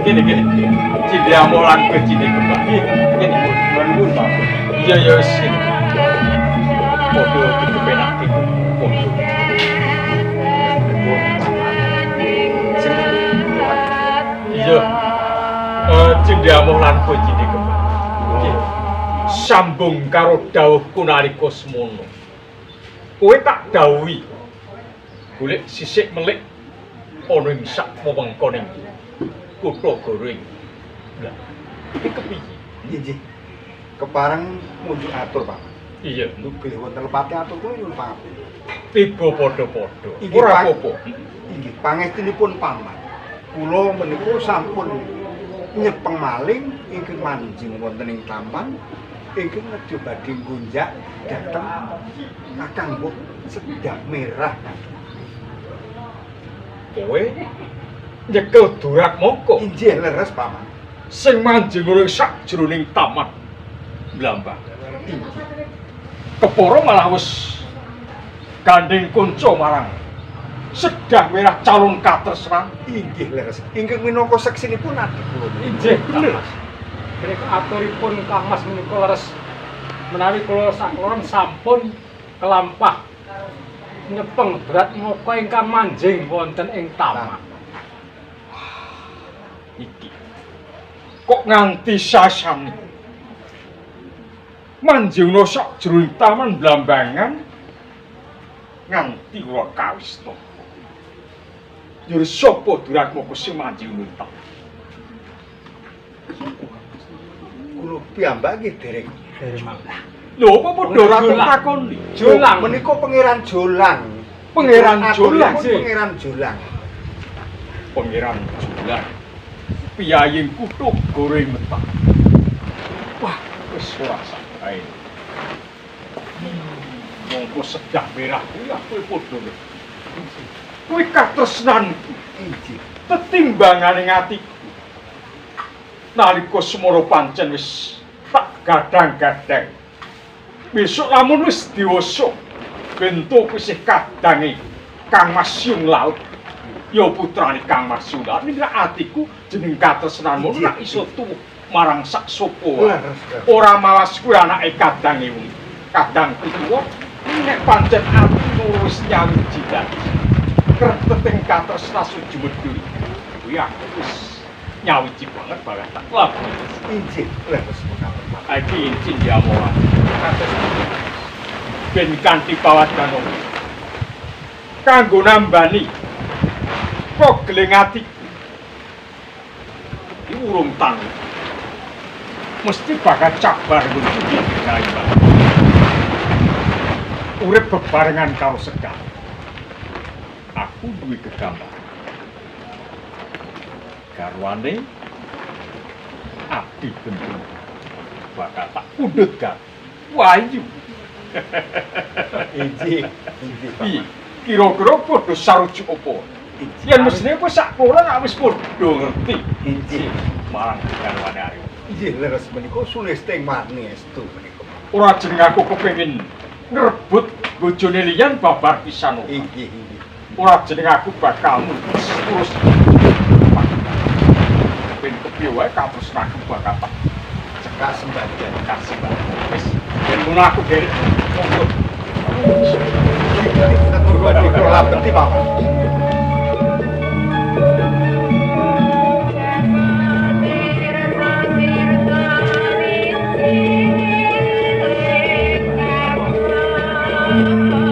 Gini gini. Cindhe lan kowe cindhe kembang. Gini, nuwun Pak. Iya ya wis ngene. Padha dikepenake padha. Iya. Cindhe lan kowe cindhe kembang. Sambung karo dawuhku nalika semono. Kowe tak dawuhi golek sisik melik ana ing sak wewengkon ing kutha Goring. Lah, iki kepiye? Nggih, nggih. Kepareng munjuk atur, Pak. Iya, Bilih wonten lepate atur kula nyuwun pangapunten. Tiba padha-padha. Inggih, Ora Pak. apa-apa. Inggih, pangestunipun paman. Kula menika sampun nyepeng maling ingkang manjing wonten ing taman ingkang nedya badhe nggonjak dhateng Kakang Mbok Sedah Merah. Kowe nyekel Duratmaka Inggih leres, Paman. Sing manjing ing sakjroning taman Blambang. Inggih. Kepara malah wis gandeng kunca marang Sedah Merah calon katresnan. Inggih leres. Ingkang minangka seksinipun adik kula. Inggih, bener. Menika aturipun Kang Mas menika leres. Menawi kula sakloron sampun kelampah nyepeng Duratmaka ingkang manjing wonten ing taman. Iki kok nganti sasani manjingna sakjroning taman Blambangan nganti ora kawista. Njur sapa Duratmaka sing manjing ing taman? Kula piyambak nggih dereng. Lho, apa padha ora takoni? Jolang. Menika Pangeran Jolang. Pangeran Jolang. Aturipun Pangeran Jolang. Pangeran Jolang. Piyaying kutha Goring Metah. Wah, wis ora sae. Mongko Sedah Merah kuwi aku padha ngerti. Kuwi katresnanku, Inggih. Tetimbangane atiku. Nalika semono pancen wis tak gadang-gadang. Besok lamun wis dewasa, bentuk isih kadange Kang Mas Yung Laut. Ya putrane Kang Mas Yung Laut. Ning atiku jeneng katresnanmu Inggih. ora iso tuwuh marang sak sapa wae. Leres, leres. Ora mawas kuwi anake kadange wong. Kadang tuwa nek pancen atiku wis nyawiji dadi. Kerteting katresnan sujumedhur. Kuwi aku wis nyawiji banget banget tak lakoni. Inggih, leres mekaten. Iki cindyamola. Ben kanthi pawadana. Kanggo nambani kogeling atiku. Iki urung tanu. Mesti bakal cabar nggon gawe. Urip bebarengan karo Sekar. Aku duwe gegambar. Garwane Abdi Bendung bakal tak pundhut kan. Wayu. Inggih, inggih, Piye? Paman. Kira-kira padha sarujuk apa? Inggih. Yen mesthine kowe sak koran wis padha ngerti. Inggih. Marang garwane Aryo. Inggih leres menika sulisting marni estu menika. Ora jeneng aku kepengin ngrebut bojone liyan babar pisan ora. Inggih, inggih. Ora jeneng aku bakal terus terus. Ben kepiye wae katresnanku bakal tak Cekak sembadan. kasih. Wis, ben ngono aku derek. Monggo. Atur badhe kula labeti, Paman. Thank you.